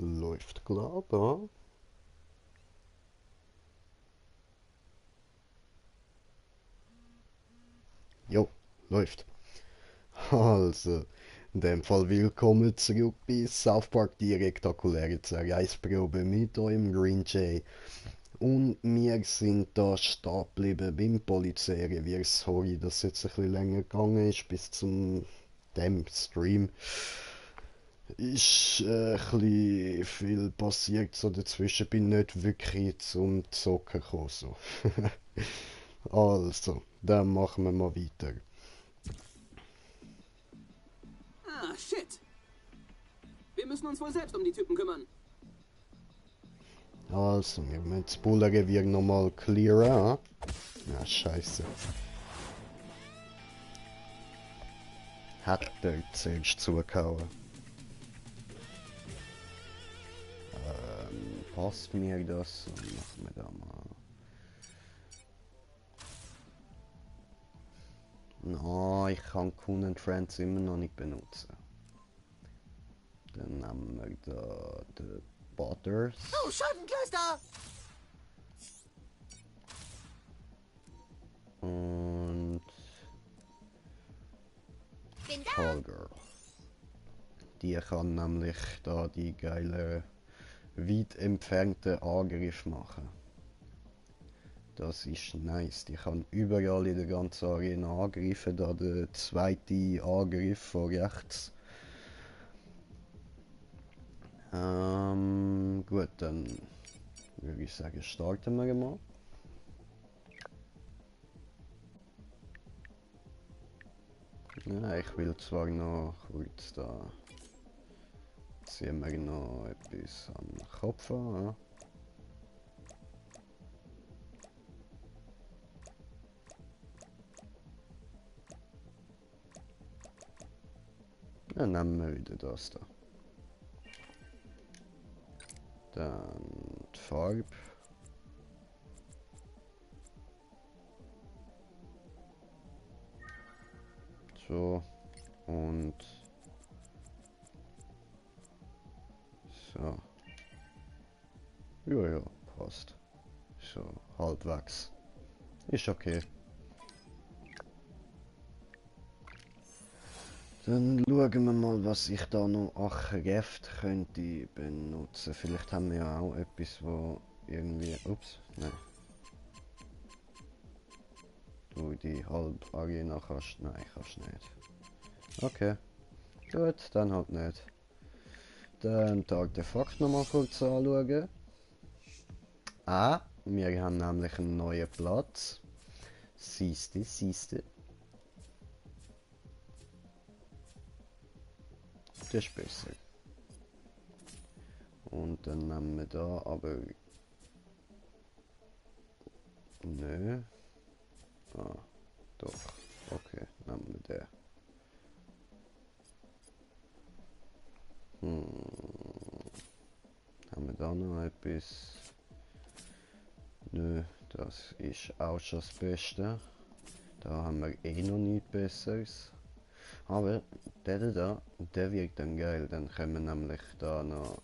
Läuft glaub, ja? Jo, läuft. Also, in dem Fall willkommen zurück bei South Park die rektakuläre Zerreißprobe mit eurem Green Jay. Und wir sind da stehen geblieben beim Polizeirevier. Sorry, dass es jetzt ein bisschen länger gegangen ist bis zum dem Stream. Ist ein bisschen viel passiert so dazwischen. Bin nicht wirklich zum Zocken gekommen. So. Also, dann machen wir mal weiter. Ah, shit. Wir müssen uns wohl selbst um die Typen kümmern. Also, wir müssen das Bullenrevier nochmal clearen. Ja, scheiße. Hat er zuerst zugehauen. Passt mir das? Machen wir da mal. No, ich kann Kuhn Friends immer noch nicht benutzen. Dann nehmen wir da die Butters. Oh, Scheibenkleister! Und Bin da! Callgirl. Die kann nämlich da die geile weit entfernten Angriff machen. Das ist nice. Die kann überall in der ganzen Arena angreifen. Da der zweite Angriff von rechts. Gut, dann würde ich sagen, starten wir mal. Ja, ich will zwar noch kurz da. Ziehen wir noch etwas am Kopf an. Ja. Dann nehmen wir wieder das da. Dann die Farbe. So. Und so. Ja, ja, passt. So, halbwegs. Ist okay. Dann schauen wir mal, was ich da noch an Kräfte könnte benutzen. Vielleicht haben wir ja auch etwas, wo irgendwie... Ups, nein. Du die Halb-Arena kannst... Nein, kannst nicht. Okay. Gut, dann halt nicht. Dann die Artefakt nochmal kurz anschauen. Ah, wir haben nämlich einen neuen Platz. Siehste, siehste. Das ist besser. Und dann nehmen wir da aber... Nö. Ah, doch. Okay, nehmen wir den. Haben wir da noch etwas? Nö, das ist auch schon das Beste. Da haben wir eh noch nichts Besseres. Aber der da, der wird dann geil. Dann können wir nämlich da noch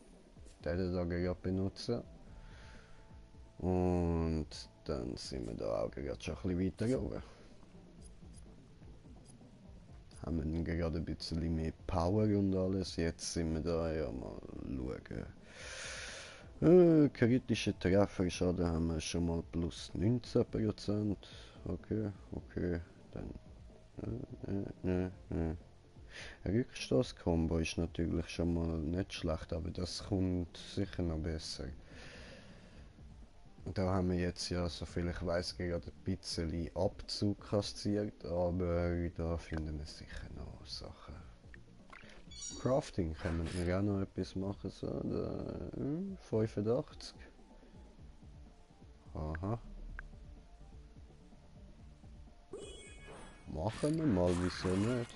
den da gerade benutzen. Und dann sind wir da auch gerade schon ein bisschen weiter oben. Haben wir dann gerade ein bisschen mehr Power und alles. Jetzt sind wir da ja mal schauen. Kritische Trefferschaden haben wir schon mal plus 19%. Okay, okay, dann. Rückstoß-Kombo ist natürlich schon mal nicht schlecht, aber das kommt sicher noch besser. Da haben wir jetzt ja, soviel ich weiß, gerade ein bisschen Abzug kassiert, aber da finden wir sicher noch Sachen. Crafting können wir auch noch etwas machen, so, da, 85. Aha. Machen wir mal, wieso nicht?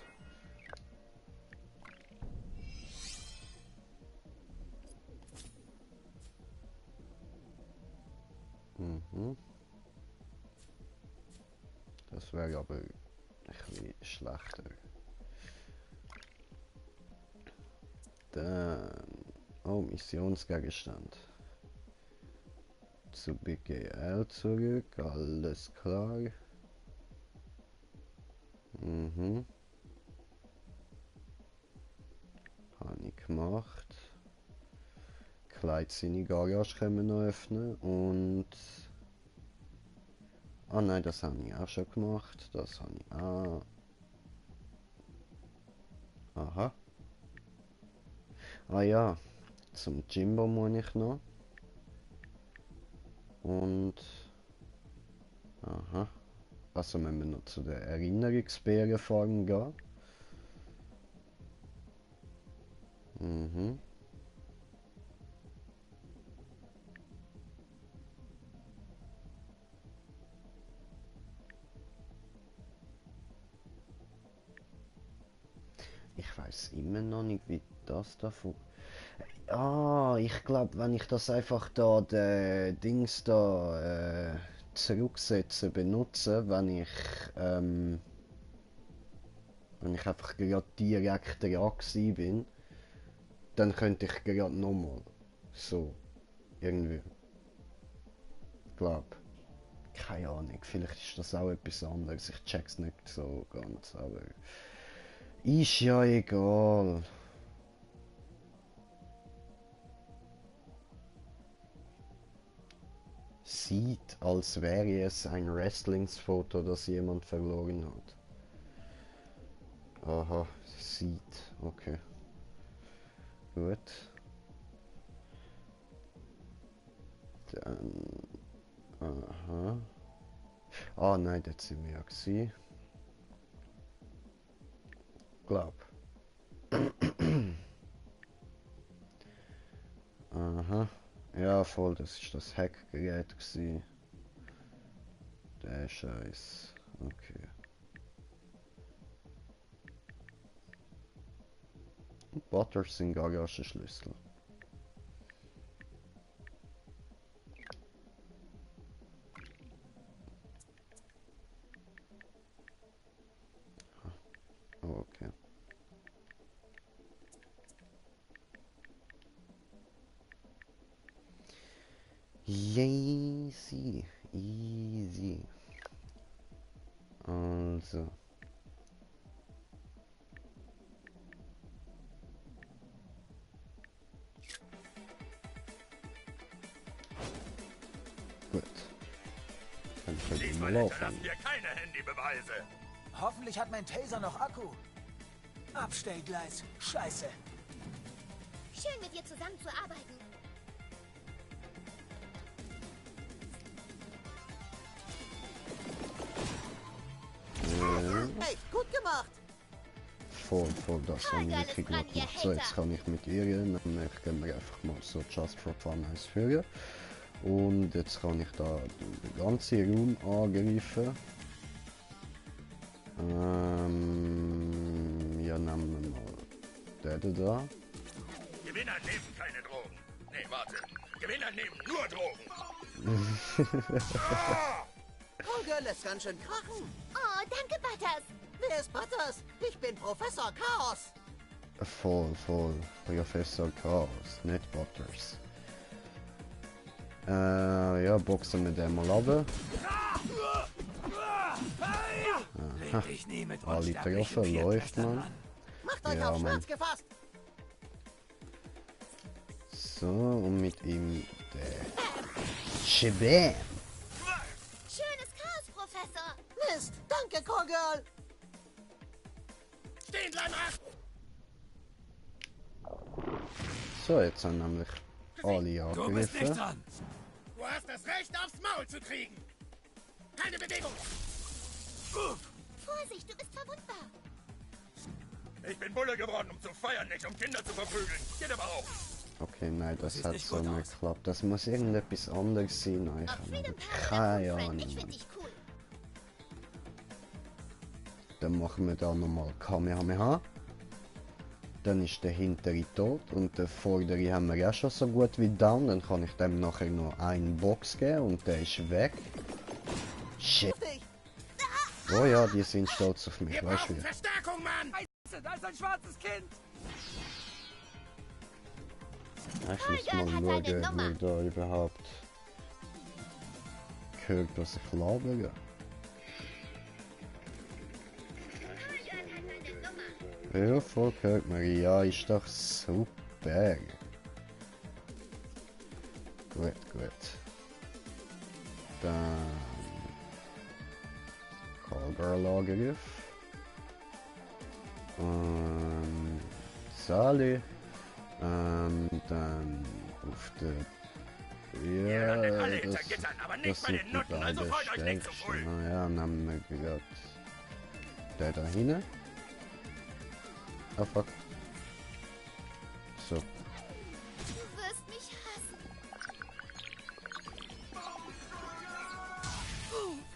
Mhm. Das wäre aber ein bisschen schlechter. Dann... Oh, Missionsgegenstand. Zu BGL zurück, alles klar. Mhm. Habe ich gemacht. Kleid seine Garage können wir noch öffnen und... Ah nein, das habe ich auch schon gemacht. Das habe ich auch... Aha. Ah ja, zum Jimbo muss ich noch. Und... Aha. Also wenn wir noch zu der Erinnerungsbärenfarm gehen. Mhm. Ich weiß immer noch nicht, wie das davon... Ah, ich glaube, wenn ich das einfach da, den Dings da, zurücksetze, benutze, wenn ich einfach gerade direkt dran gewesen bin, dann könnte ich gerade nochmal. So, irgendwie. Glaub. Keine Ahnung, vielleicht ist das auch etwas anderes, ich check's nicht so ganz, aber... Ist ja egal. Sieht, als wäre es ein Wrestlingsfoto, das jemand verloren hat. Aha, sieht, okay. Gut. Dann... Aha. Ah nein, das sind wir ja gewesen. Glaub. Aha. Ja, voll, das ist das Hackgerät gewesen. Der Scheiß. Okay. Butters sind Garagenschlüssel. Okay. Easy. Easy. Also. Gut. Dann können wir mal laufen. Hinterlassen wir keine Handybeweise. Hoffentlich hat mein Taser noch Akku. Abstellgleis. Scheiße. Schön mit dir zusammenzuarbeiten. Echt gut gemacht. Voll, das habe ich wirklich gut gemacht. So, jetzt kann ich mit ihr, nämlich gehen wir einfach mal so Just for Fun ausführen. Und jetzt kann ich da den ganzen Raum angreifen. Ja, nehmen wir mal den da. Gewinner nehmen keine Drogen. Nee, warte. Gewinner nehmen nur Drogen. Holger lässt ganz schön krachen. Oh, danke, Butters. Wer ist Butters? Ich bin Professor Chaos. Voll. Professor Chaos, nicht Butters. Ja, boxen wir den mal ab. Aha. Alle treffen, läuft man. Macht euch Ja, auf Mann. Schmerz gefasst. So, und mit ihm der Shabam. Schönes Chaos, Professor. Mist, danke, Callgirl. Stehen bleiben! So, jetzt haben nämlich alle Du bist nicht angegriffen. dran. Du hast das Recht, aufs Maul zu kriegen. Keine Bewegung. Vorsicht, du bist verwundbar. Ich bin Bulle geworden, um zu feiern, nicht um Kinder zu verprügeln. Geht aber auch. Okay, nein, das sieht hat nicht so gut nicht aus. geklappt. Das muss irgendetwas anderes sein. Nein, ich Auf habe Freedom wirklich Park, keine Friend. Ahnung. Ich finde Mann. dich cool. Dann machen wir da nochmal Kamehameha. Dann ist der hintere tot und der vordere haben wir ja schon so gut wie down. Dann kann ich dem nachher noch einen Box geben und der ist weg. Shit. Dich. Oh ja, die sind stolz auf mich, Wir weißt du brauchen wie? Verstärkung, Mann. Da ist ein schwarzes Kind. Ich muss mal Kolgirl hat schauen, deine ob wir Nummer. da überhaupt gehört, was ich labere. Ja, voll gehört man. Ja, ist doch super. Gut, gut. Dann Callgirl Angriff. Und Sally. Dann auf der... Ihr landet alle Ja, hinter das, Gittern, aber nicht das bei sind den die Nutten, also beiden freut euch nicht zu früh. stärksten. Naja, dann haben wir gerade der da hinten. Ah, fuck. So. Du wirst mich hassen.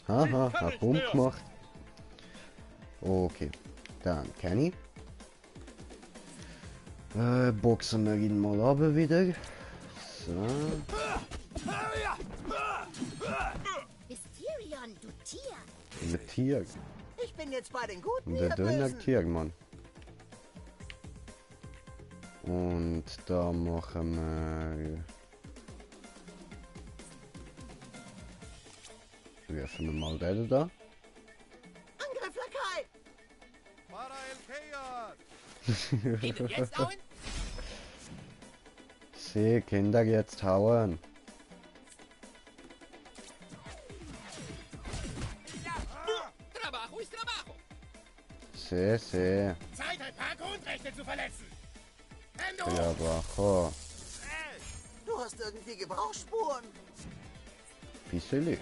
Haha, kann hab nicht Bumm mehr. gemacht. Okay, dann Kenny. Boxen wir ihn mal ab wieder. So. Mysterion, du Tier. Ein Tier. Ich bin jetzt bei den Guten, Der ihr dünne Bösen. Tier, Mann. Und da machen wir... Rufen wir mal den da. Angriff, Lakai! Jetzt hauen? Sie, Kinder, jetzt hauen. Trabajo ist Trabajo. Sie. Zeit, ein paar Grundrechte zu verletzen. Trabajo. Du hast irgendwie Gebrauchsspuren. Bisseli.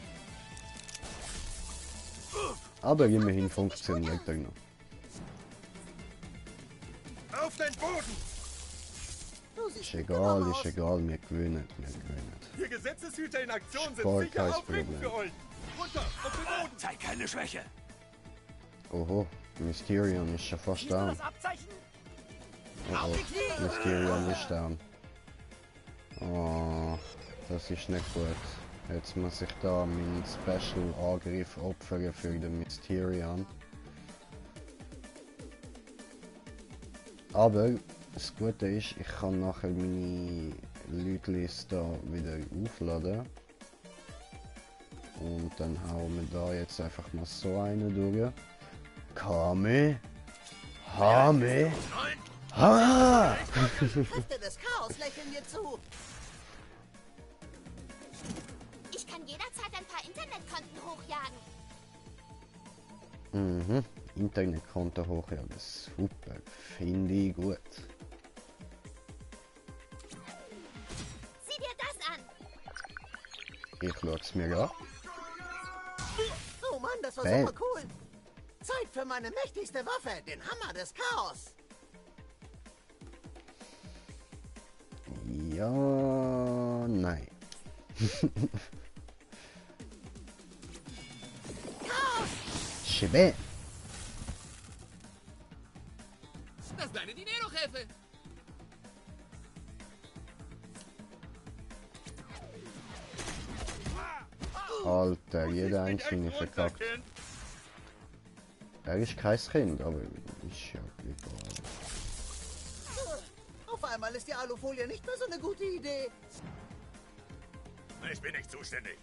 Aber immerhin funktioniert er noch. Auf den Boden! Du siehst Ist nicht egal, genau ist aus. egal, wir gewinnen, wir gewinnen. Die Gesetzeshüter in Aktion sind Voll sicher kein aufregend Problem. für euch. Runter, auf den Boden! Zeig keine Schwäche. Oho, Mysterion ist schon fast down. Abzeichen? Oh, Mysterion ist down. Oh, das ist nicht gut. Jetzt muss ich da meinen Special-Angriff opfern für den Mysterion. Aber das Gute ist, ich kann nachher meine Leute-Liste da wieder aufladen. Und dann hauen wir da jetzt einfach mal so einen durch. Kame. Hame. Ha! Kräfte des Chaos lächeln dir zu. Ich kann jederzeit ein paar Internetkonten hochjagen. Mhm. Internetkonto hochjagen. Super. Finde ich gut. Sieh dir das an. Ich schaue es mir an. Oh Mann, das war Bam. super cool. Zeit für meine mächtigste Waffe, den Hammer des Chaos. Ja, nein. Schwä. Das ist deine Dinero-Jefe. Alter, jeder Nicht echt einzelne verkackt. runterkind. Er ist kein Kind, aber ist ja egal. Auf einmal ist die Alufolie nicht mehr so eine gute Idee. Ich bin nicht zuständig.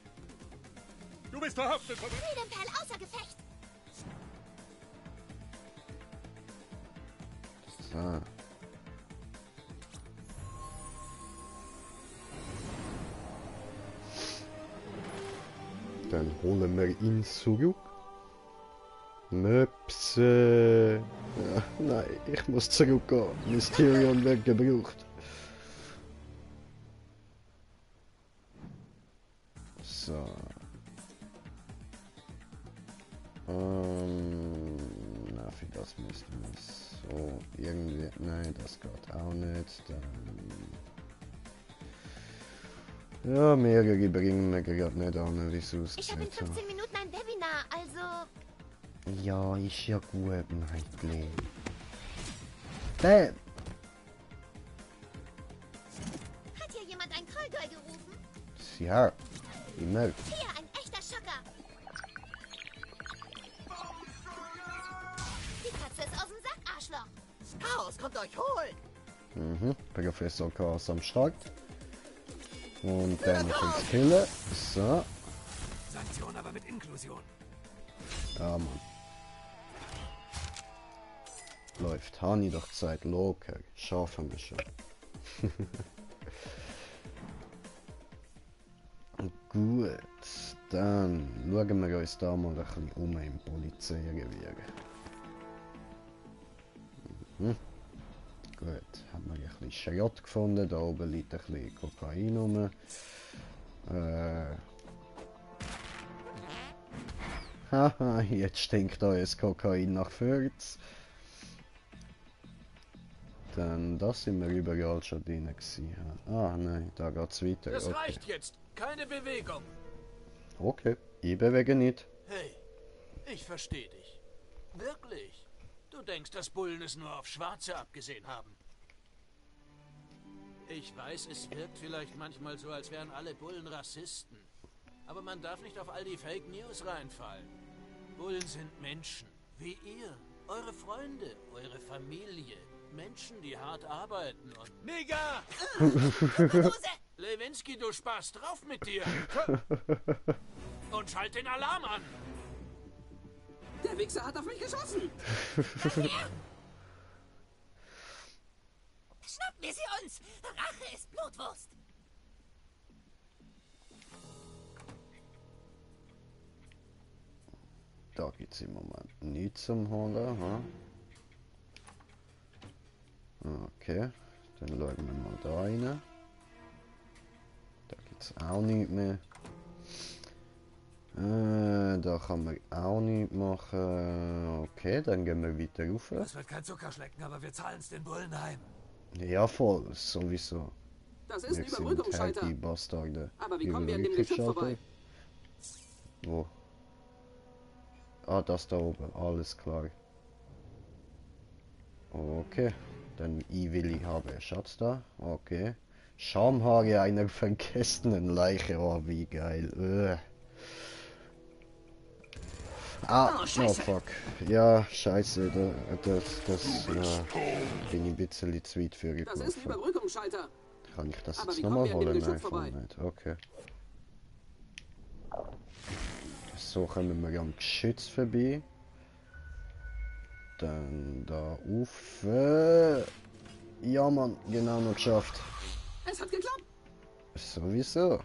Du bist verhaftet, Freedomperl außer Gefecht. So. Dann holen wir ihn zurück. Möpse. Ja, nein, ich muss zurückgehen. Mysterion wird gebraucht. So. Na, für das müssten wir so irgendwie... Nein, das geht auch nicht. Dann... Ja, mehrere bringen wir gerade nicht an, wie es Ich habe in aussieht. 15 Minuten ein Webinar, also... Ja, ist ja gut, Meitli. Bam! Hat hier jemand ein Callgirl gerufen? Ja, immer. Hier, ein echter Schocker. Die Katze ist aus dem Sack, Arschloch. Chaos kommt euch holen. Professor Chaos am Start. Und dann kommt's killen. So. Sanktion aber mit Inklusion. Ja, Mann. Läuft. Habe ich doch gesagt. Locker. Schaffen wir schon. Gut. Dann schauen wir uns da mal ein bisschen um im Polizeirevier. Gut. Haben wir ein bisschen Schrott gefunden. Da oben liegt ein bisschen Kokain rum. Haha, jetzt stinkt euer Kokain nach Fürz. Dann, das sind wir überall schon drin gewesen. Ah, nein, da geht's weiter. Das Okay. reicht jetzt. Keine Bewegung. Okay, ich bewege nicht. Hey, ich verstehe dich. Wirklich. Du denkst, dass Bullen es nur auf Schwarze abgesehen haben. Ich weiß, es wirkt vielleicht manchmal so, als wären alle Bullen Rassisten. Aber man darf nicht auf all die Fake News reinfallen. Bullen sind Menschen, wie ihr, eure Freunde, eure Familie. Menschen, die hart arbeiten und... Nigger! Lewinsky, du Spaß, drauf mit dir! Und schalt den Alarm an! Der Wichser hat auf mich geschossen. Schnappen wir sie uns! Rache ist Blutwurst! Da gibt's im Moment nichts zum Holen. Ha? Okay, dann schauen wir mal da rein. Da gibt's auch nichts mehr. Da kann man auch nichts machen. Okay, dann gehen wir weiter rauf. Das wird kein Zuckerschlecken, aber wir zahlen es den Bullen heim. Ja, voll, sowieso. Das ist ein Wir sind Überbrückungsschalter. die Bastarde. Aber wie kommen wir an dem Geschütz vorbei? Wo? Ah, das da oben, alles klar. Okay, dann ich will ich habe Schatz da. Okay. Schamhaare einer vergessenen Leiche, oh wie geil. Ah, oh fuck. Ja, scheiße, das bin ich ein bisschen zu weit für Das ist ein gelaufen. Überbrückungsschalter. Kann ich das Aber jetzt wie kommen nochmal wir an dem holen? Geschütz Nein, voll vorbei? nicht. Okay. So kommen wir am Geschütz vorbei. Dann da auf. Ja Mann, genau noch geschafft. Es hat geklappt. Sowieso.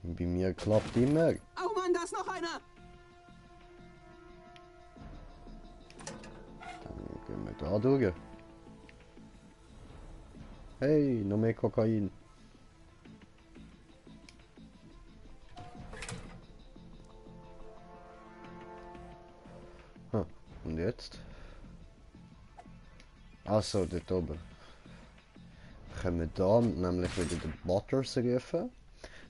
Bei mir klappt immer. Oh Mann, da ist noch einer. Dann gehen wir da durch. Hey, noch mehr Kokain. Und jetzt? Achso, dort oben. Können wir da nämlich wieder den Butters rufen.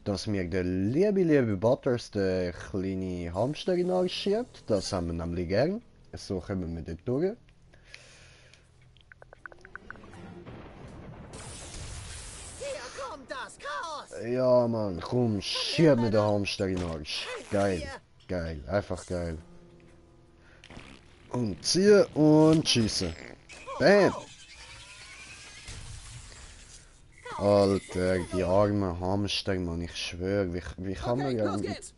Dass mir der liebe Butters den kleinen Hamster in den Arsch schiebt. Das haben wir nämlich gern. So kommen wir dort durch. Hier kommt das Chaos! Ja Mann, komm, schieb mir den Hamster in den Arsch. Geil, geil, einfach geil. Und ziehen und schießen. Bam! Alter, die armen Hamster, Mann, ich schwöre, wie kann man Okay, ja... los geht's.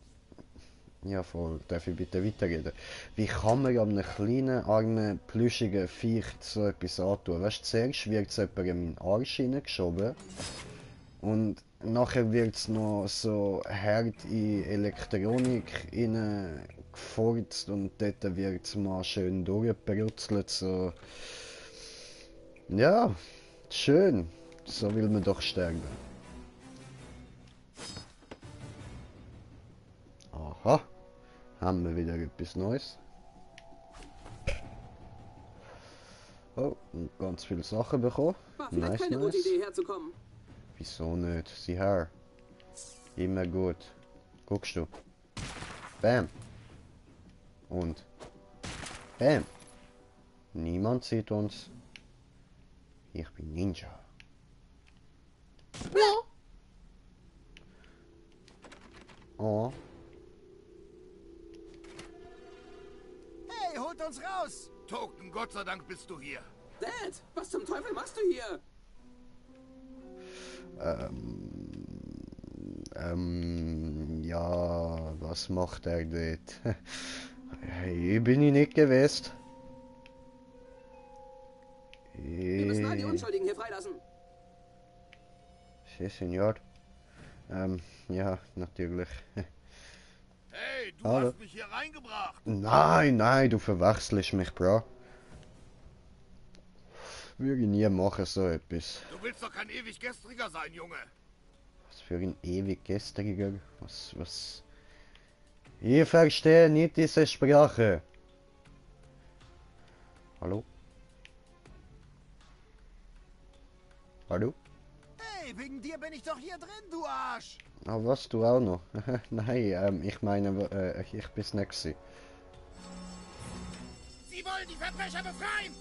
Ja voll, darf ich bitte weiterreden? Wie kann man ja einem kleinen, armen, plüschigen Viech so etwas antun? Weißt du, zuerst wird es jemand in meinen Arsch hineingeschoben und nachher wird es noch so hart in Elektronik hineingefurzt und dort wird es mal schön durchbrutzelt, so... Ja, schön, so will man doch sterben. Aha, haben wir wieder etwas Neues. Oh, und ganz viele Sachen bekommen. War vielleicht Nice, keine gute nice. Idee herzukommen. Wieso nicht? Sieh her. Immer gut. Guckst du. Bam. Und. Bam. Niemand sieht uns. Ich bin Ninja. Oh. Hey, holt uns raus! Token, Gott sei Dank bist du hier. Dad, was zum Teufel machst du hier? Ja, was macht er dort? Hier bin ich nicht gewesen. Wir müssen all die Unschuldigen hier freilassen. Sí, Senor. Ja, natürlich. Hey, du Hallo. hast mich hier reingebracht. Nein, nein, du verwechselst mich, Bro. Würde ich nie machen, so etwas. Du willst doch kein ewig gestriger sein, Junge. Was für ein ewig gestriger. Was? Ich verstehe nicht diese Sprache. Hallo? Hallo? Hey, wegen dir bin ich doch hier drin, du Arsch! Ah, was, du auch noch? Nein, ich meine, ich bin's nicht gewesen. Sie wollen die Verbrecher befreien!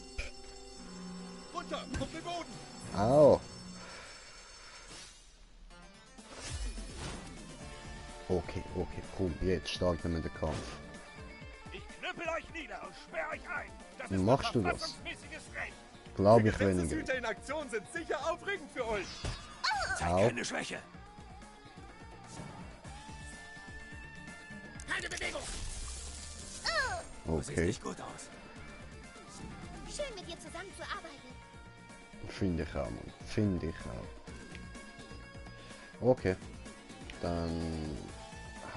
Runter, auf den Boden! Au. Okay, komm, jetzt starten wir den Kampf. Ich knüppel euch nieder und sperr euch ein. Das Wie ist machst du unser das? verfassungsmäßiges Recht. Glaube ich weniger. Gesetzeshüter in Aktion sind sicher aufregend für euch. Au. Keine Schwäche. Keine Bewegung. Das sieht Okay, nicht gut aus. Schön mit dir zusammenzuarbeiten. finde ich auch, Mann. Finde ich auch. Okay, dann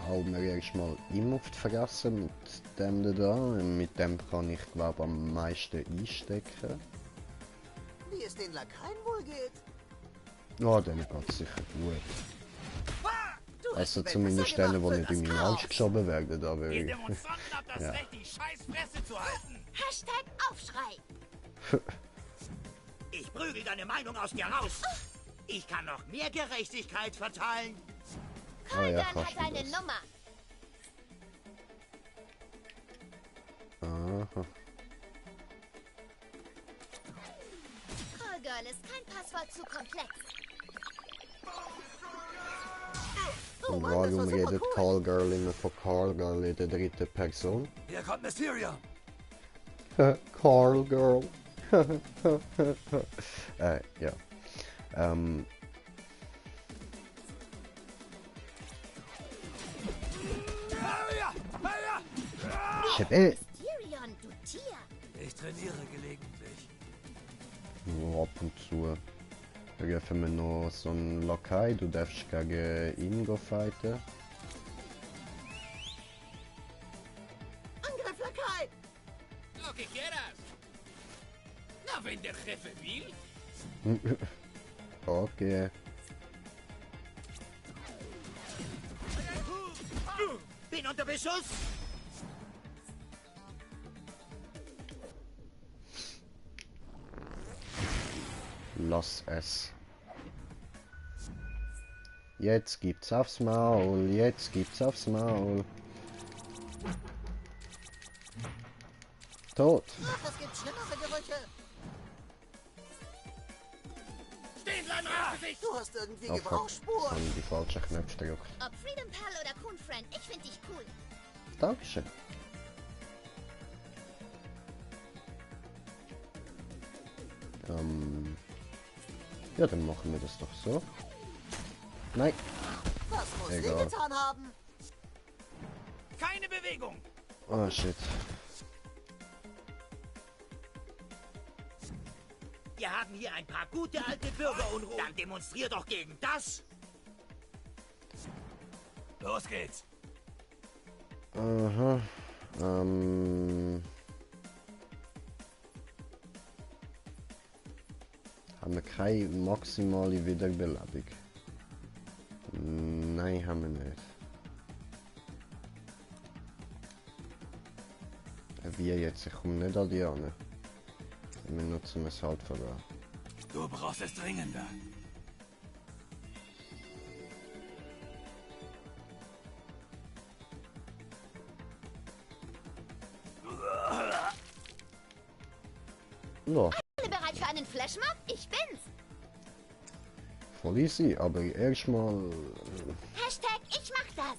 hauen wir erstmal ihm auf die Fresse mit dem da. Mit dem kann ich glaube am meisten einstecken. Wie es den Lakaien wohl geht. Ja, dann geht's sicher gut. Du Also hast die Welt zumindest besser denen, die gemacht nicht für in das meinen Chaos. Arsch geschoben werden, aber... Ihr Demonstranten habt das Ja. Recht, die Scheißfresse zu halten. Hashtag Aufschrei. Ich prügel deine Meinung aus dir raus. Ich kann noch mehr Gerechtigkeit verteilen. Ah ja, Colgan kannst hat du eine das. Nummer. Aha. Callgirl ist kein Passwort zu komplex. Oh Und Mann, das war warum super redet cool. Callgirl immer von Callgirl in der dritten Person? Hier kommt Mysteria. Callgirl. Ja. Chebel. Tyrion, du Tier. Ich trainiere gelegentlich. Nur ab und zu. Rufen wir noch so einen Lakai, du darfst gegen ihn go fighten. Angriff, Lakai! Lo que quieras. No vender jefe vil. Okay. Bin unter Beschuss! Lass es. Jetzt gibt's aufs Maul, jetzt gibt's aufs Maul. Tot. Ach, es gibt schlimmere Gerüche. Stehen bleiben, Gesicht. Du hast irgendwie Oh fuck, Gebrauchsspuren. habe die falschen Knöpfe gedrückt. Ob Freedom Pal oder Coon Friend, ich finde dich cool. Dankeschön. Ja, dann machen wir das doch so. Nein. Was muss Egal. sie getan haben? Keine Bewegung. Oh shit. Wir haben hier ein paar gute alte Bürgerunruhen. Dann demonstrier doch gegen das. Los geht's. Aha. Haben wir keine maximale Wiederbelebung? Nein, haben wir nicht. Wie jetzt? Ich komme nicht an die an. Wir nutzen es halt von da. Du brauchst es dringender. Ja, Alle bereit für einen Flashmob? Ich bin's. voll easy, aber erstmal. Hashtag ich mach das.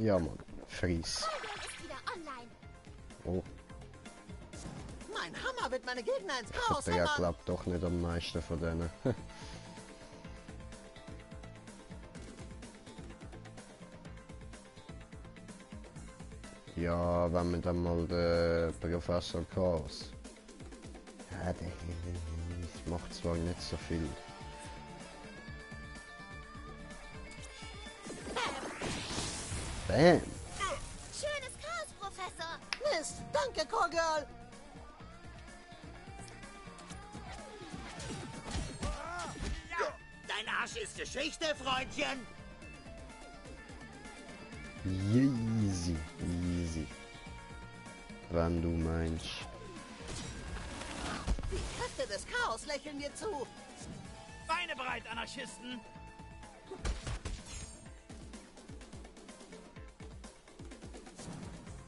Ja, Mann. Fries. Callgirl ist wieder online. Oh. Mein Hammer Hammer wird meine Gegner ins Chaos Der hämmern. glaubt doch nicht am meisten von denen. Ja, wenn wir dann mal den Professor Chaos. Ja, der macht zwar nicht so viel. Bam! Schönes Chaos, Professor. Mist, danke, Callgirl. Dein Arsch ist Geschichte, Freundchen. Easy, easy. Wenn du meinst. Die Kräfte des Chaos lächeln dir zu. Beine bereit, Anarchisten!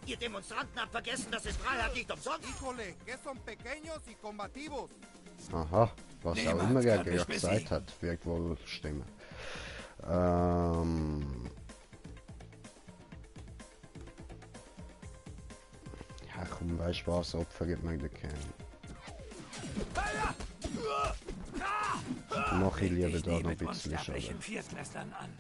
Ihr Demonstranten habt vergessen, das ist Freiheit nicht umsonst. Híjole, que son pequeños y combativos. Aha, was auch Niemand immer er kann mich gesagt besiegen. hat, wird wohl stimmen. Ja komm, weißt du was, opfert mir den Kern. Mach ich lieber Dich da nie noch ein mit bisschen unsterblichen Schaden. Viertklässlern an.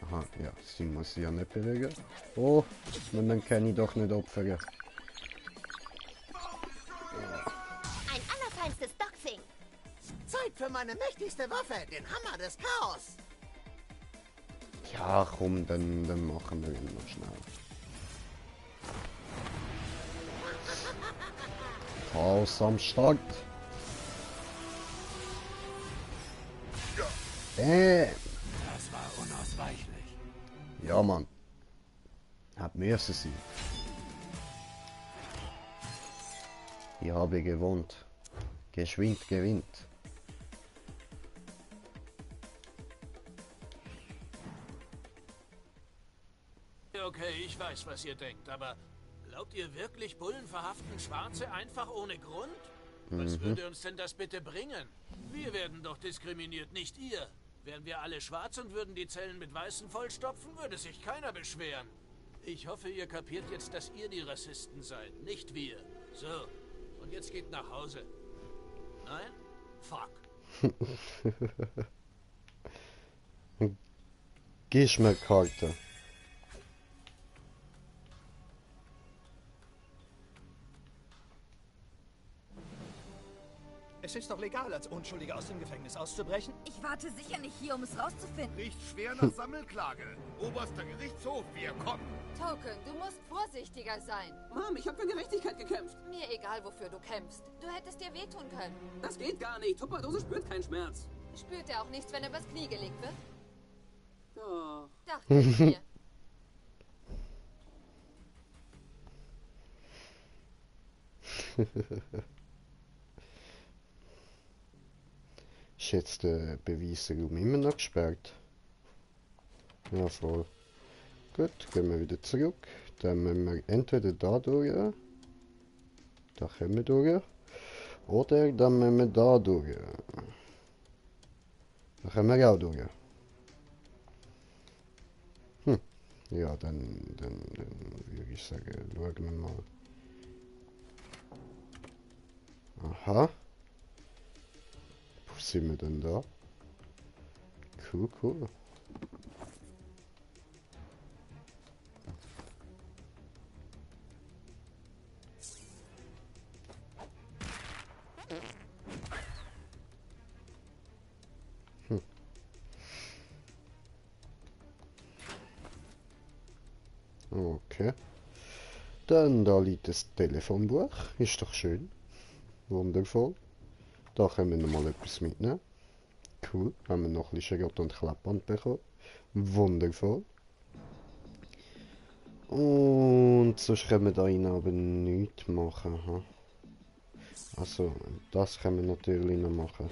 Aha, ja, sie muss sich ja nicht bewegen. Oh, und dann kann ich doch nicht opfern. Ein allerfeinstes Boxing. Zeit für meine mächtigste Waffe, den Hammer des Chaos. Ja komm, dann machen wir ihn noch schnell. Chaos am Start. Bam! Das war unausweichlich. Ja, Mann. Hat müssen sein. Ich habe gewohnt. Geschwind gewinnt. Okay, ich weiß, was ihr denkt, aber glaubt ihr wirklich, Bullen verhaften Schwarze einfach ohne Grund? Was würde uns denn das bitte bringen? Wir werden doch diskriminiert, nicht ihr. Wären wir alle schwarz und würden die Zellen mit Weißen vollstopfen, würde sich keiner beschweren. Ich hoffe, ihr kapiert jetzt, dass ihr die Rassisten seid, nicht wir. So, und jetzt geht nach Hause. Nein? Fuck. Gib mir Karte. Es ist doch legal, als Unschuldiger aus dem Gefängnis auszubrechen. Ich warte sicher nicht hier, um es rauszufinden. Riecht schwer nach Sammelklage. Oberster Gerichtshof, wir kommen. Token, du musst vorsichtiger sein. Mom, ich habe für Gerechtigkeit gekämpft. Mir egal, wofür du kämpfst. Du hättest dir wehtun können. Das geht gar nicht. Tupperdose spürt keinen Schmerz. Spürt er auch nichts, wenn er übers Knie gelegt wird? Doch. Dachte ich mir. Ist jetzt der Beweisraum immer noch gesperrt? Ja, voll. Gut, gehen wir wieder zurück. Dann müssen wir entweder da durch. Da können wir durch. Oder dann müssen wir da durch. Da können wir auch durch. Ja, dann würde ich sagen, schauen wir mal. Aha. Wo sind wir denn da? Cool, cool. Okay. Dann da liegt das Telefonbuch. Ist doch schön. Wundervoll. Da können wir noch mal etwas mitnehmen. Cool. Haben wir noch ein bisschen Schrott und Klappband bekommen. Wundervoll. Und sonst können wir da rein aber nichts machen. Ha? Also, das können wir natürlich noch machen.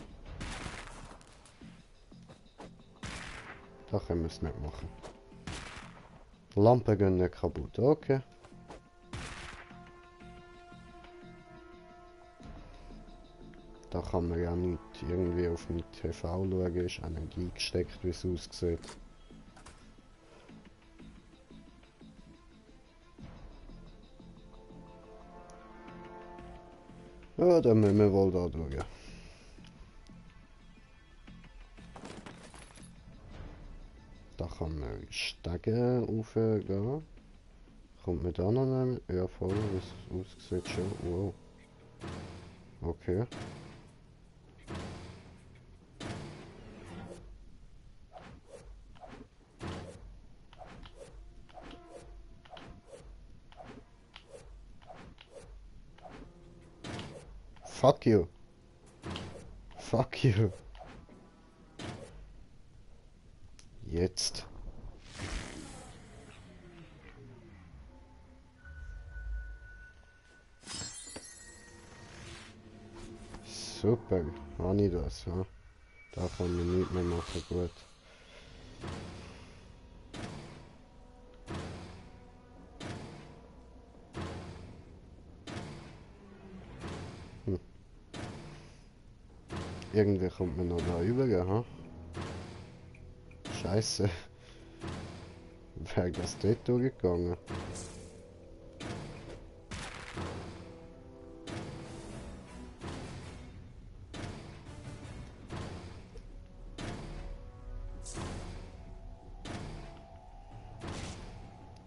Da können wir es nicht machen. Lampen gehen nicht kaputt, okay. Da kann man ja nicht irgendwie auf mit TV schauen, ist auch nicht eingesteckt, wie es aussieht. Ja, dann müssen wir wohl da schauen. Da kann man Stege raufgehen. Kommt man da noch nehmen? Ja, voll, wie es aussieht schon. Wow. Okay. Fuck you. Fuck you. Jetzt. Super, habe ich das, ja. Da kann man nichts mehr machen, gut. Irgendwie kommt man noch da rüber, ha? Scheiße. Wäre das dort durchgegangen?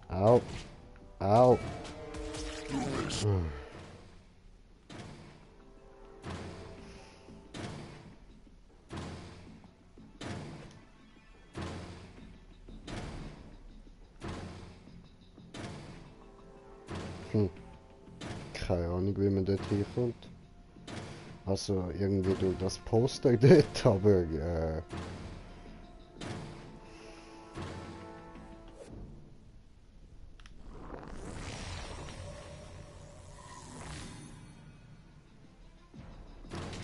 Au. Au. Keine Ahnung, wie man dort hinkommt. Also irgendwie durch das Poster dort, aber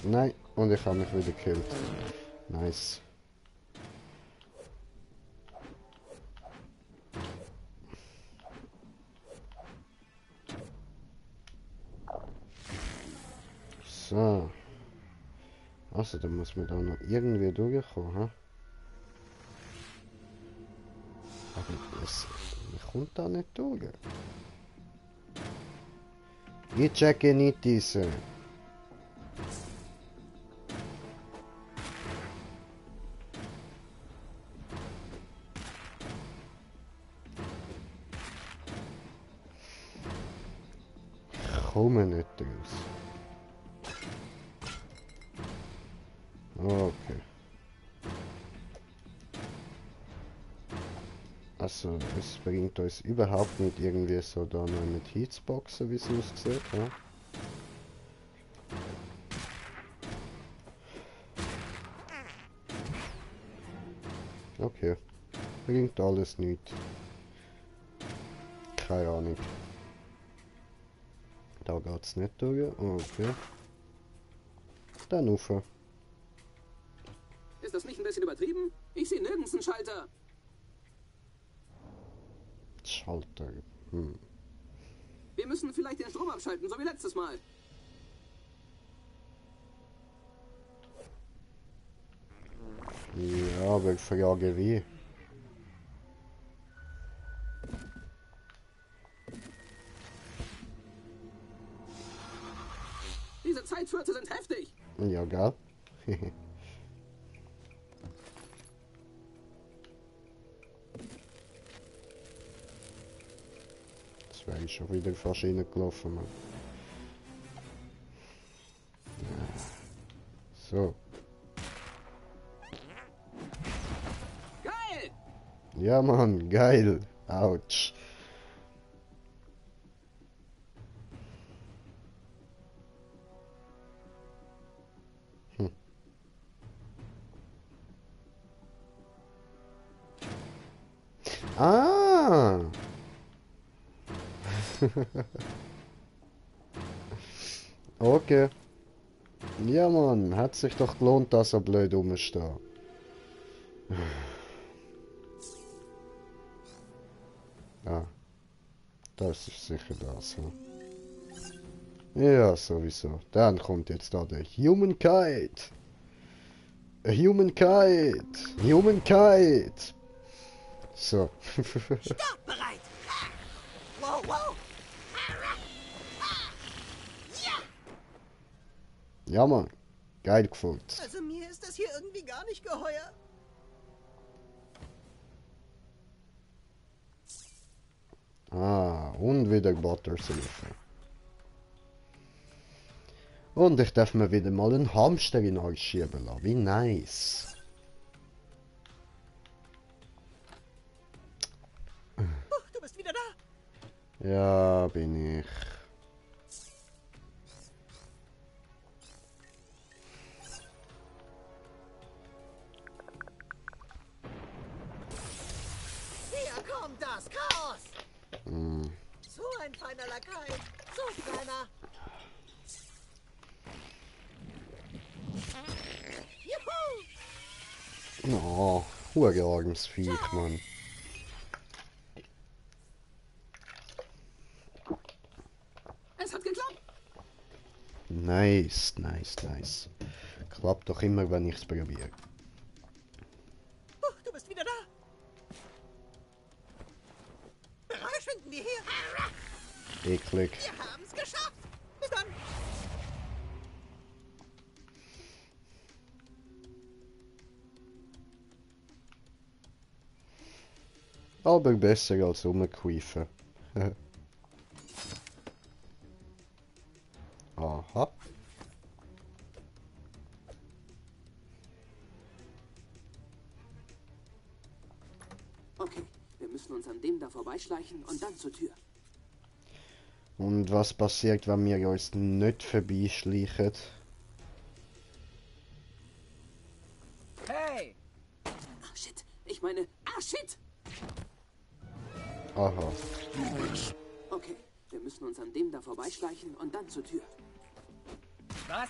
nein, und ich habe mich wieder gekillt. Nice. So. Also, dann muss man da noch irgendwie durchkommen, ha? Aber man kommt da nicht durch. Ich checke nicht diese. Ich komme nicht raus. Okay. Also, es bringt uns überhaupt nicht irgendwie so da noch mit Heatsboxen, wie es aussieht, ja? Okay. Bringt alles nicht. Keine Ahnung. Da geht's nicht durch. Okay. Dann rauf. Ist das nicht ein bisschen übertrieben? Ich sehe nirgends einen Schalter. Schalter. Wir müssen vielleicht den Strom abschalten, so wie letztes Mal. Ja, aber ich frage wie. Diese Zeitschürze sind heftig. Ja, gell? Das wäre ich schon wieder fast reingelaufen, Mann. Ja. So. Geil! Ja, Mann, geil. Autsch. Ah! Okay. Ja, Mann, hat sich doch gelohnt, dass er blöd rumsteht. Ah. Das ist sicher das, ja. Ja, sowieso. Dann kommt jetzt da der Humankind. Humankind. Humankind. So. Stopp, bereit! Wow, wow! Ja! Ja, Mann. Geil gefällt. Also mir ist das hier irgendwie gar nicht geheuer. Ah, und wieder Buttersilfen. Und ich darf mir wieder mal einen Hamster in euch schieben lassen. Wie nice. Du bist wieder da. Ja, bin ich. Hier kommt das Chaos. Hm. So ein feiner Lakai. So kleiner. Juhu. Oh, urarmes Viech, Mann. Es hat geklappt. Nice, nice, nice. Klappt doch immer, wenn ich's probiere. Du bist wieder da. Verschwinden wir hier. Eklig. Wir haben's geschafft. Bis dann. Aber besser als rumquiefen. Aha. Okay, wir müssen uns an dem da vorbeischleichen und dann zur Tür. Und was passiert, wenn wir uns nicht vorbeischleichen? Hey! Ah, shit. Ich meine, shit. Aha. Okay, wir müssen uns an dem da vorbeischleichen und dann zur Tür. Was?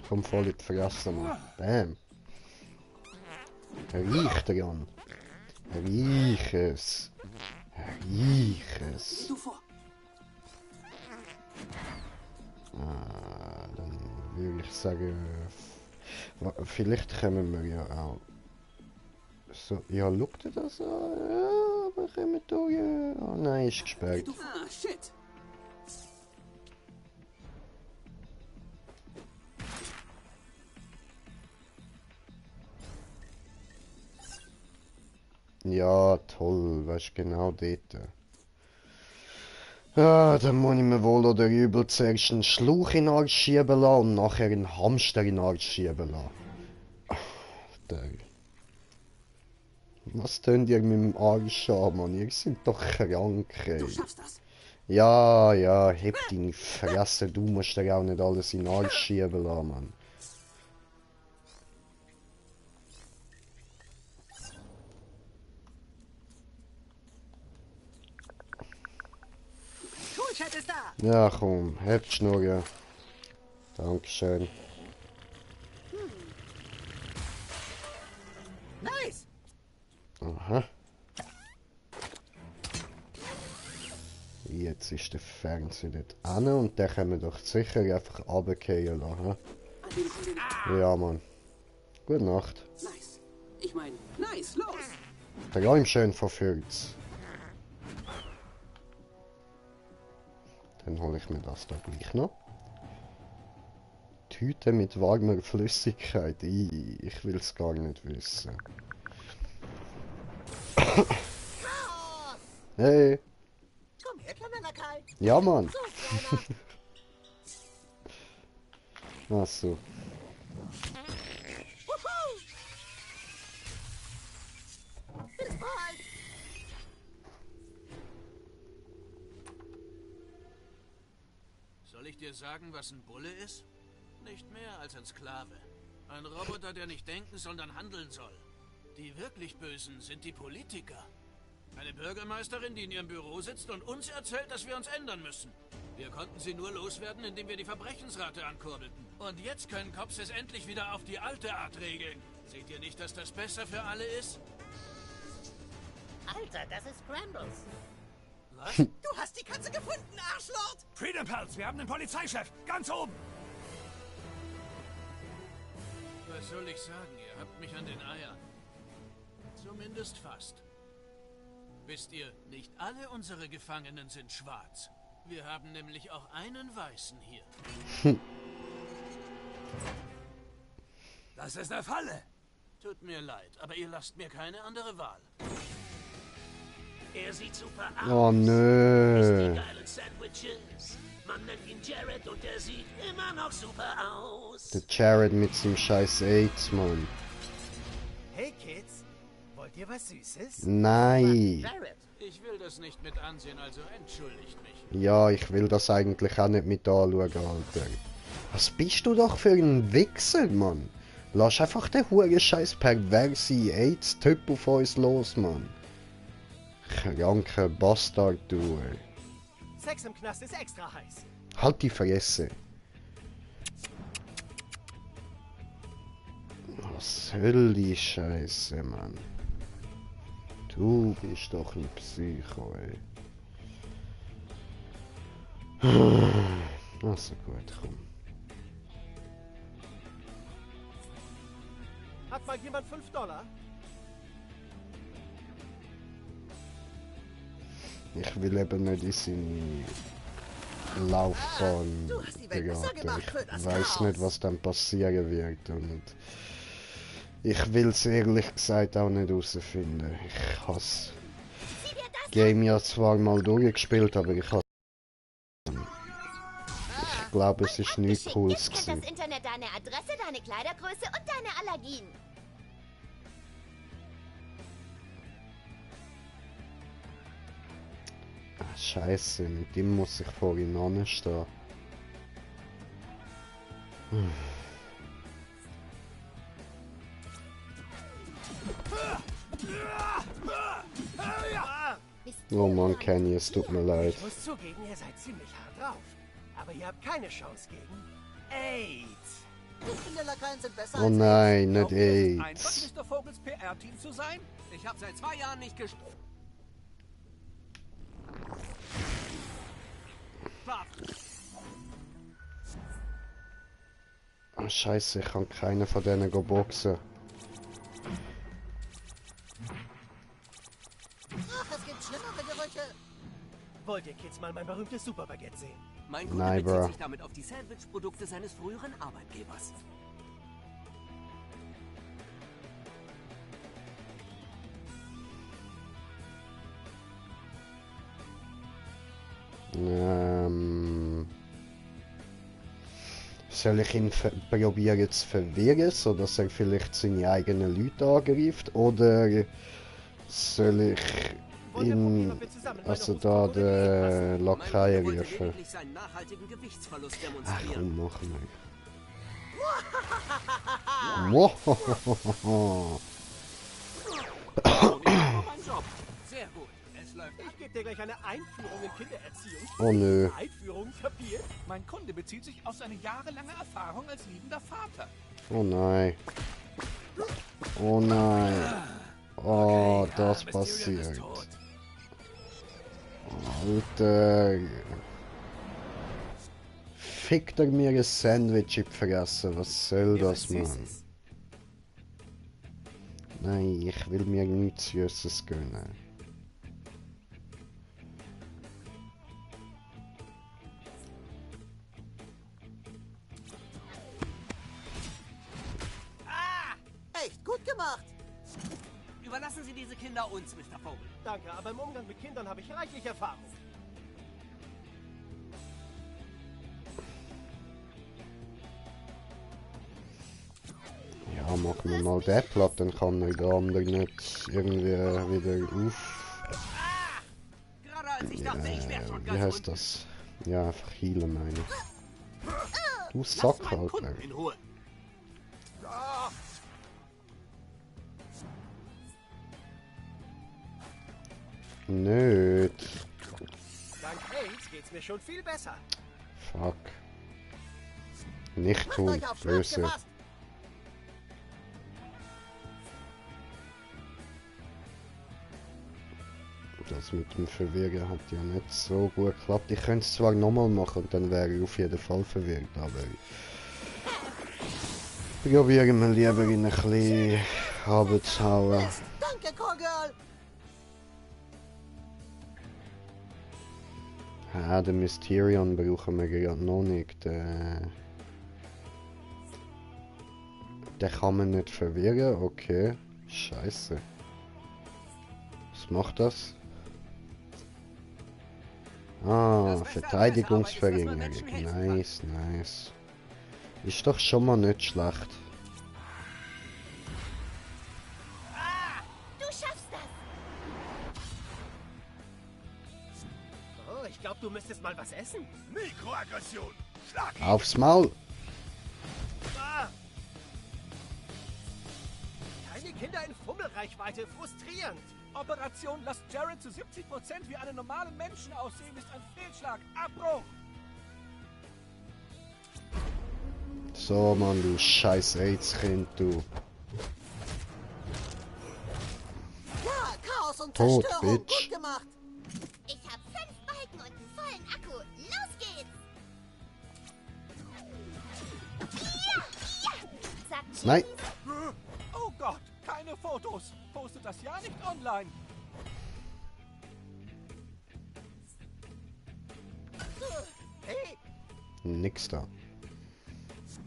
Komm voll in die Fresse, Mann. Bam. Riech dran. Riech es. Riech es. Du vor. Dann würde ich sagen, vielleicht kommen wir ja auch. So, ja, schaut ihr das an? Ja, wir kommen da ja. Oh nein, ist gesperrt. Shit. Ja, toll, weißt du, genau dort. Ah, dann muss ich mir wohl oder übel zuerst einen Schlauch in den Arsch schieben lassen und nachher einen Hamster in den Arsch schieben lassen. Alter. Was tönt ihr mit dem Arsch an, Mann? Ihr seid doch krank, ey. Du schaffst das. Ja, ja, heb deine Fresse, du musst dir auch nicht alles in den Arsch schieben lassen, Mann. Coolchat ist da. Ja, komm, heb die Schnurre. Dankeschön. Nice. Aha. Jetzt ist der Fernseher dort an und den können wir doch sicher einfach runterfallen lassen. Ja, Mann. Gute Nacht. Nice. Ich meine, nice, los. Träum schön verfügt. Dann hole ich mir das da gleich noch. Tüte mit warmer Flüssigkeit. Ich will es gar nicht wissen. Hey. Komm her, kleiner Lakai. Ja, Mann. So kleiner. Ach so. Wuhu. Bis bald. Soll ich dir sagen, was ein Bulle ist? Nicht mehr als ein Sklave. Ein Roboter, der nicht denken, sondern handeln soll. Die wirklich Bösen sind die Politiker. Eine Bürgermeisterin, die in ihrem Büro sitzt und uns erzählt, dass wir uns ändern müssen. Wir konnten sie nur loswerden, indem wir die Verbrechensrate ankurbelten. Und jetzt können Cops es endlich wieder auf die alte Art regeln. Seht ihr nicht, dass das besser für alle ist? Alter, das ist Scrambles. Was? Du hast die Katze gefunden, Arschlord. Freedom Pals, wir haben einen Polizeichef. Ganz oben. Was soll ich sagen? Ihr habt mich an den Eiern. Zumindest fast. Wisst ihr, nicht alle unsere Gefangenen sind schwarz. Wir haben nämlich auch einen Weißen hier. Das ist eine Falle. Tut mir leid, aber ihr lasst mir keine andere Wahl. Er sieht super aus. Oh nö. Geilen Sandwiches. Man nennt ihn Jared und er sieht immer noch super aus. Der Jared mit seinem scheiß AIDS, Mann. Hey Kids, wollt ihr was Süßes? Nein. Jared. Ich will das nicht mit ansehen, also entschuldigt mich. Ja, ich will das eigentlich auch nicht mit anschauen, Alter. Was bist du doch für ein Wichser, Mann? Lass einfach den hurenscheiß perverse AIDS-Typ auf uns los, Mann. Kranker Bastard, du. Sex im Knast ist extra heiß. Halt die Fresse. Was soll die Scheiße, Mann? Du bist doch ein Psycho, ey. Also gut, komm. Hat mal jemand $5? Ich will eben nicht in seine Laufbahn du hast die Welt besser geraten. gemacht für das Ich weiß Chaos. nicht, was dann passieren wird. Und ich will es ehrlich gesagt auch nicht herausfinden. Ich habe das Game ja zwar mal durchgespielt, aber ich habe... Ich glaube, es ist nichts Cooles Jetzt kennt gewesen. das Internet deine Adresse, deine Kleidergröße und deine Allergien. Ah, Scheiße, mit dem muss ich vorhin anstehen. Oh Mann, Kenny, es tut mir leid. Ich muss zugeben, ihr seid ziemlich hart drauf. Aber ihr habt keine Chance gegen AIDS. Die Kinderlakaien sind besser Oh nein, nicht Einfach AIDS. Mr. Vogels PR-Team zu sein? Ich habe seit 2 Jahren nicht gesprochen. Ah, Scheiße, ich kann keinen von denen go boxen. Ach, es gibt schlimmere Gerüche. Wollt ihr Kids mal mein berühmtes Superbaguette sehen? Mein Kunde Nein, bezieht Bro. sich damit auf die Sandwich-Produkte seines früheren Arbeitgebers. Soll ich ihn probieren zu verwirren, sodass er vielleicht seine eigenen Leute angreift? Oder soll ich ihn, also da den Lakai Wollte rufen? lediglich seinen nachhaltigen Gewichtsverlust Ach demonstrieren. komm, machen wir. Wow. Mein Job. Sehr gut. Es läuft. Ich gebe dir gleich eine Einführung in Kindererziehung. Oh nö. Einführung kapiert? Mein Kunde bezieht sich auf seine jahrelange Erfahrung als liebender Vater. Oh nein. Oh nein. Oh, das Mysterio ist passiert. tot. Alter. Fickt er mir ein Sandwich in die Fresse? Was soll das, Mann? Nein, ich will mir nichts Süßes gönnen. Echt gut gemacht. Überlassen Sie diese Kinder uns, Mr. Vogel. Danke, aber im Umgang mit Kindern habe ich reichlich Erfahrung. Ja, machen wir mal den platt, dann kann er der andere nicht irgendwie wieder auf... Gerade als ich dachte, ich wäre schon Wie ganz heißt unten. das? Ja, einfach healen meine ich. Du Lass Sack, meinen Alter. Kunden in Ruhe. Nöt. Dank AIDS geht's mir schon viel besser. Fuck. Nicht Macht tun, euch auf Schnaps böse. gefasst. Das mit dem Verwirren hat ja nicht so gut geklappt. Ich könnte es zwar nochmal machen und dann wäre ich auf jeden Fall verwirrt, aber... Probieren wir lieber ihn ein bisschen runterzuhauen. Danke, Callgirl. Ah, den Mysterion brauchen wir gerade noch nicht. Den kann man nicht verwirren, okay. Scheiße. Was macht das? Ah, Verteidigungsverringerung. Nice, nice. Ist doch schon mal nicht schlecht. Du schaffst das! Oh, ich glaube, du müsstest mal was essen. Mikroaggression. Schlag ihn. Aufs Maul! Ah. Keine Kinder in Fummelreichweite, frustrierend. Operation Lasst Jared zu 70% wie einen normalen Menschen aussehen, ist ein Fehlschlag. Abbruch! So, Mann, du scheiß AIDS-Kind, du. Ja, Chaos und Tot, Zerstörung. Bitch. Gut gemacht. Ich hab 5 Balken und einen vollen Akku. Los geht's! Ja, ja! Sagt Cheese. Nein. Oh Gott, keine Fotos. Postet das ja nicht online. Hey, Nix da.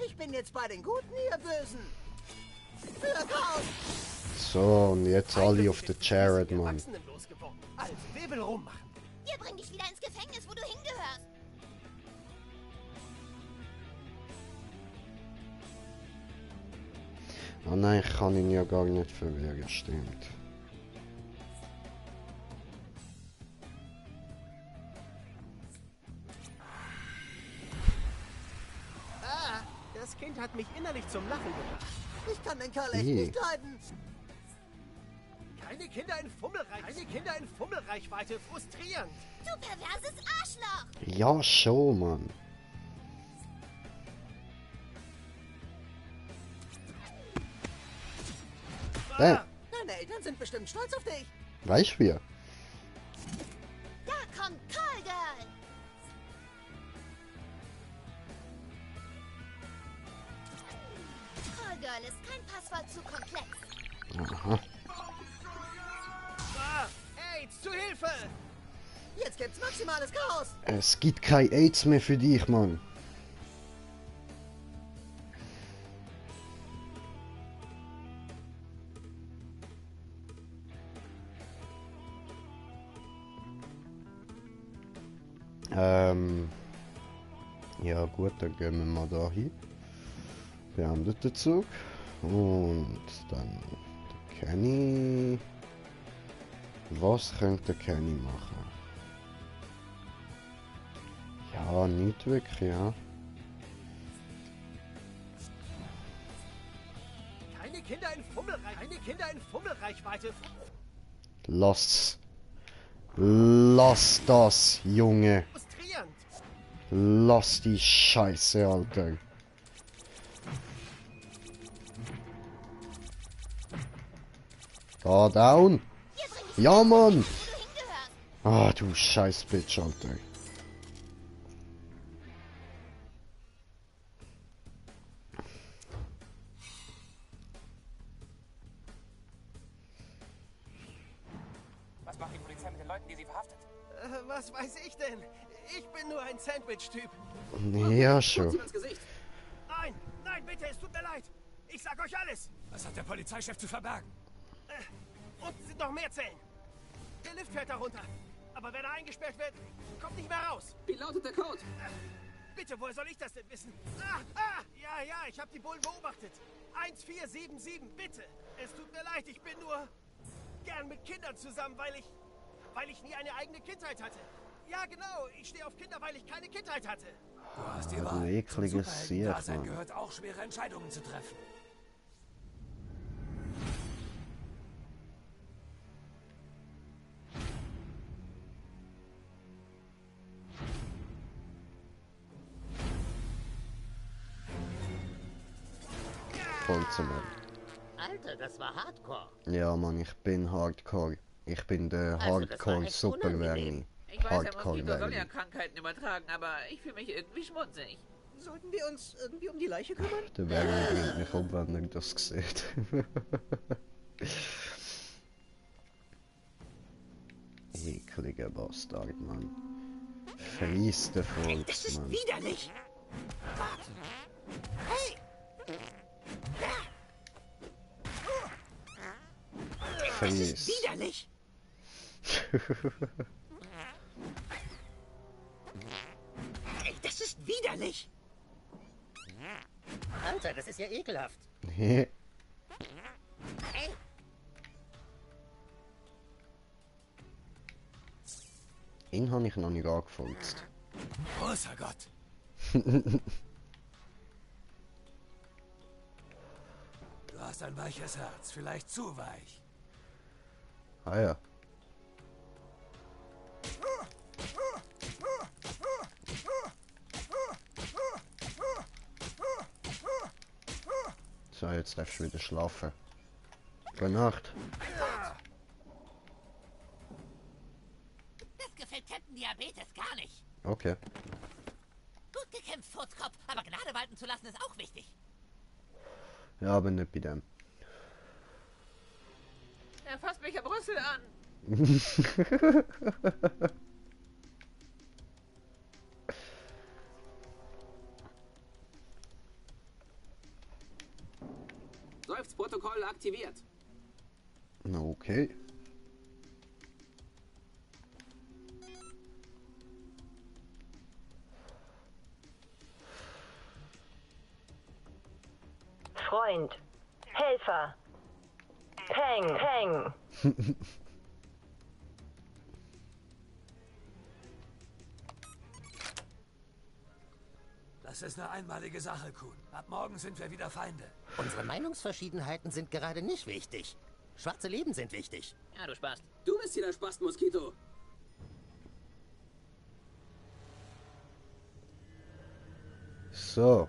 ich bin jetzt bei den Guten, ihr Bösen. Für Chaos. So, und jetzt alle auf den Jared, Mann. Erwachsenen losgeworden. Also, wer will rummachen? Wir bringen dich wieder ins Gefängnis, wo du hingehörst. Ah nein, ich kann ihn ja gar nicht verwirren, stimmt. Ah, das Kind hat mich innerlich zum Lachen gebracht. Ich kann den Kerl echt Ih. nicht leiden. Keine Kinder in Fummelreichweite, frustrierend. Du perverses Arschloch! Ja, schon, Mann. Damn. Deine Eltern sind bestimmt stolz auf dich. Weißt du wie? Da kommt Call Girl! Call Girl ist kein Passwort zu komplex. Aha. Ah, AIDS, zu Hilfe! Jetzt gibt's maximales Chaos. Es gibt kein AIDS mehr für dich, Mann. Ja gut, dann gehen wir mal da hin. Beendet den Zug. Und dann der Kenny. Was könnte Kenny machen? Ja, nicht wirklich, ja. Keine Kinder in Fummelreichweite. Lass das, Junge. Frustrierend. Lass die Scheiße, Alter. Da down. Ja, Mann. Ah, du scheiß Bitch, Alter. Was macht die Polizei mit den Leuten, die sie verhaftet? Was weiß ich denn? Ich bin nur ein Sandwich-Typ. Ja, schon. Nein, nein, bitte, es tut mir leid. Ich sag euch alles. Was hat der Polizeichef zu verbergen? Unten sind noch mehr Zellen. Der Lift fährt da runter. Aber wenn er eingesperrt wird, kommt nicht mehr raus. Wie lautet der Code? Bitte, woher soll ich das denn wissen? Ja, ich habe die Bullen beobachtet. 1477, bitte. Es tut mir leid, ich bin nur gern mit Kindern zusammen, weil ich nie eine eigene Kindheit hatte. Ja, genau, ich stehe auf Kinder, weil ich keine Kindheit hatte. Du hast die Ein Wahl. Zum ekliges Sieg, Superhelden-Dasein Mann. gehört auch, schwere Entscheidungen zu treffen. Voll zum Ende. Alter, das war Hardcore. Ja, Mann, ich bin Hardcore. Ich bin der Also, das war echt Hardcore-Super-Werni. unangenehm. Ich weiß, der Moskito soll ja Hardcore-Werni. Krankheiten übertragen, aber ich fühle mich irgendwie schmutzig. Sollten wir uns irgendwie um die Leiche kümmern? Der Werni bringt mich um, wenn er das sieht. Ekliger Bastard, Mann. Verlies der Hey, das ist Volksmann. widerlich. Warte. Hey. Das ist Verlies. widerlich. Hey, das ist widerlich. Alter, das ist ja ekelhaft. Hey. Ihn habe ich noch nicht angefalzt. Großer Gott. Du hast ein weiches Herz, vielleicht zu weich. Ah ja. So, jetzt darfst du wieder schlafen. Gute Nacht. Das gefällt Captain Diabetes gar nicht. Okay. Gut gekämpft, Furzkopf, aber Gnade walten zu lassen ist auch wichtig. Ja, aber nicht bei dem. Er fasst mich am Rüssel an. Seufzprotokoll aktiviert. Okay. Freund. Helfer. Peng, Peng. Das ist eine einmalige Sache, Kuhn. Ab morgen sind wir wieder Feinde. Unsere Meinungsverschiedenheiten sind gerade nicht wichtig. Schwarze Leben sind wichtig. Ja, du Spast. Du bist hier der Spast, Moskito. So.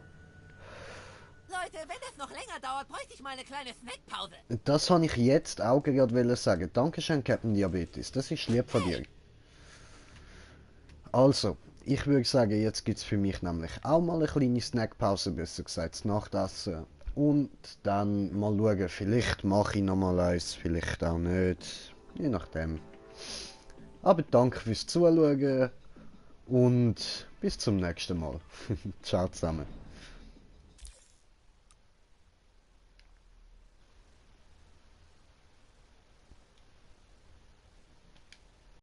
Leute, wenn das noch länger dauert, bräuchte ich mal eine kleine Snackpause. Das habe ich jetzt auch gerade sagen. Dankeschön, Captain Diabetes. Das ist lieb von dir. Also, ich würde sagen, jetzt gibt es für mich nämlich auch mal eine kleine Snackpause, besser gesagt, das Nachtessen. Und dann mal schauen, vielleicht mache ich noch mal eins, vielleicht auch nicht. Je nachdem. Aber danke fürs Zuschauen und bis zum nächsten Mal. Ciao zusammen.